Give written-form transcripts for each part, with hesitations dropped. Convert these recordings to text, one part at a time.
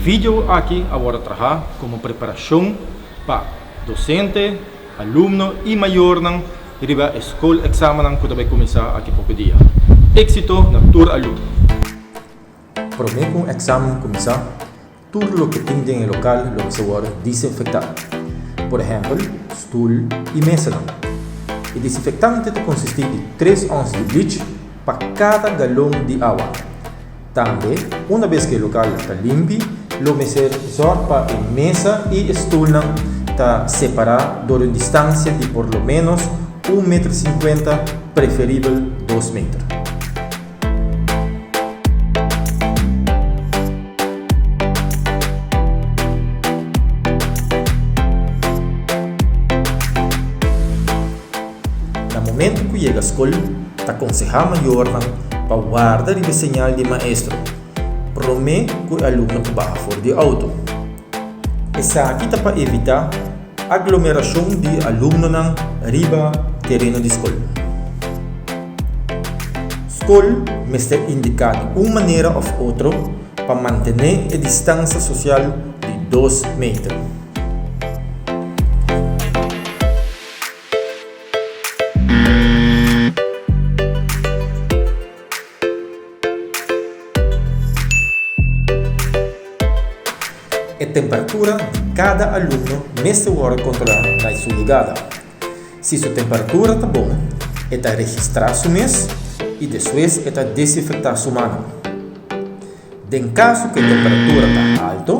video aki a wòrdu trahá komo preparashon pa dosente, alumno i mayornan riba e skol eksamennan ku ta bai kuminsá aki poko dia. Éksito na tur alumno! Promé ku un eksamen kuminsá, Tur loke tin den e lokal lo mester wòrdu disinfektá. Por ehèmpel, stul i mesanan. E disinfektante ta konsistí di tres ons di bleach pa kada galon di awa. Tambe, una bes ku e lokal ta limpi, lo mester zòrg pa e mesa i e stulnan ta separá dor di un distansia di por lo ménos un meter sinkuenta, preferibel dos meter. Na momento ku yega skol, ta konsehá mayornan pa warda riba e señal di maestro promé ku e alumno por baha for di outo. Esaki ta pa evitá aglomerashon di alumnonan riba tereno di skol. Skol mester indiká di un manera òf otro pa mantené e distansia sosial di dos meter. E temperatura di kada alumno mester wòrdu kontrolá na su yegada. Si su temperatura ta bon, e ta registrá su mes i despues e ta desinfektá su mannan. Den kaso ku e temperatura ta halto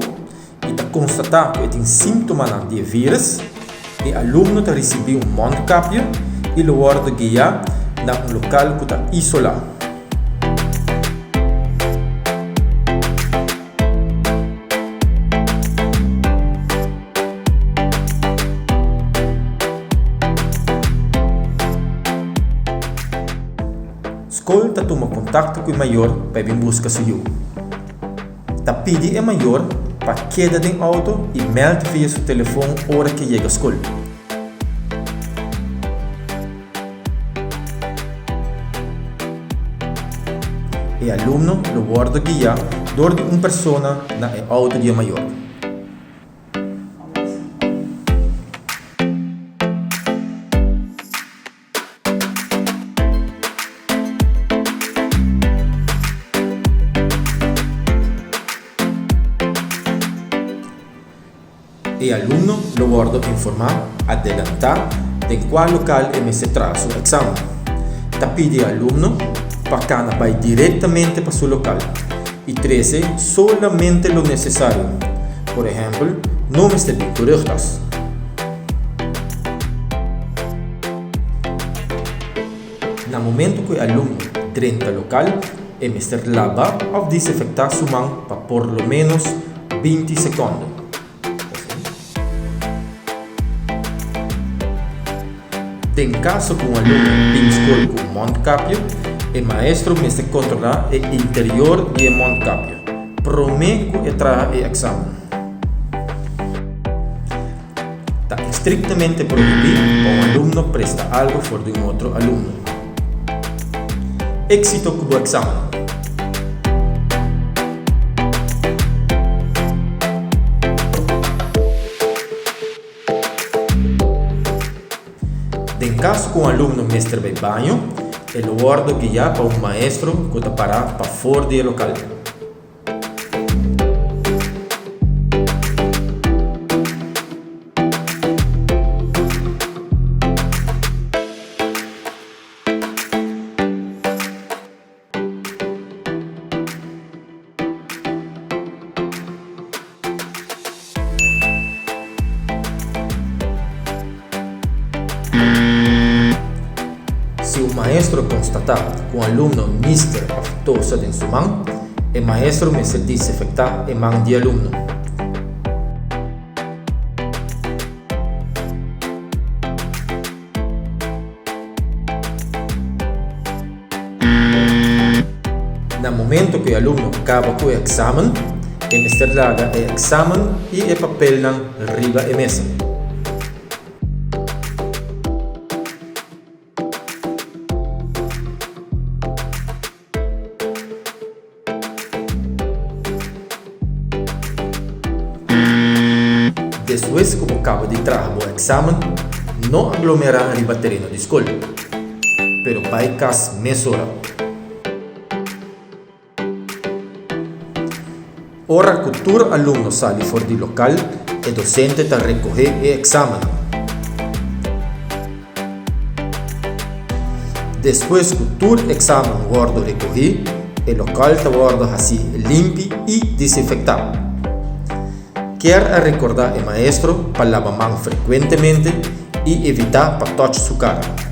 i ta konstatá ku e tin síntomanan di e vírus, e alumno ta risibí un mondkapje i lo wòrdu guiá na un lokal ku ta isolá. Skol ta tuma kontakto ku e mayor pa e bin buska su yu. Ta pidi e mayor pa keda den outo i mèld via su telefon ora ke yega skol. E alumno lo wòrdu guiá dor di un persona na e outo di e mayor. E alumno lo wordo informá adelantá den kua lokal e mester traha su eksamen. Ta pidi e alumno pa kana bai direktamente pa su lokal i trese solamente lo nesesario. Por ehèmpel, no mester bin ku rugtas. Na momento ku e alumno drenta lokal, e mester laba òf disinfektá su man pa por lo ménos 20 sekònde. Den kaso ku un alumno bin skol ku un mondkapje, e maestro mester kontrolá e interior di e mondkapje promé ku e traha e eksamen. Ta estriktamente prohibí pa un alumno presta algu for di un otro alumno. Éksito ku bo eksamen! Den kaso ku un alumno mester bai baño, e lo wòrdu guiá pa un maestro ku ta pará pafor di e lokal. Si un maestro konstatá ku un alumno nister òf tosa den su man, e maestro mester disinfektá e man di e alumno. Na momento ku e alumno kaba ku e eksamen, e mester laga e eksamen i e papelnan riba e mesa. Despues ku bo kaba di traha bo eksamen, no aglomerá riba tereno di skol, pero bai kas mesora. Ora ku tur alumno sali for di lokal, e dosente ta rekohé e eksamennan. Despues ku tur eksamen wòrdu rekohí, e lokal ta wòrdu hasí limpi i disinfektá. Kier a rekordá e maestro pa laba man frekuentemente i evitá pa tòch su kara.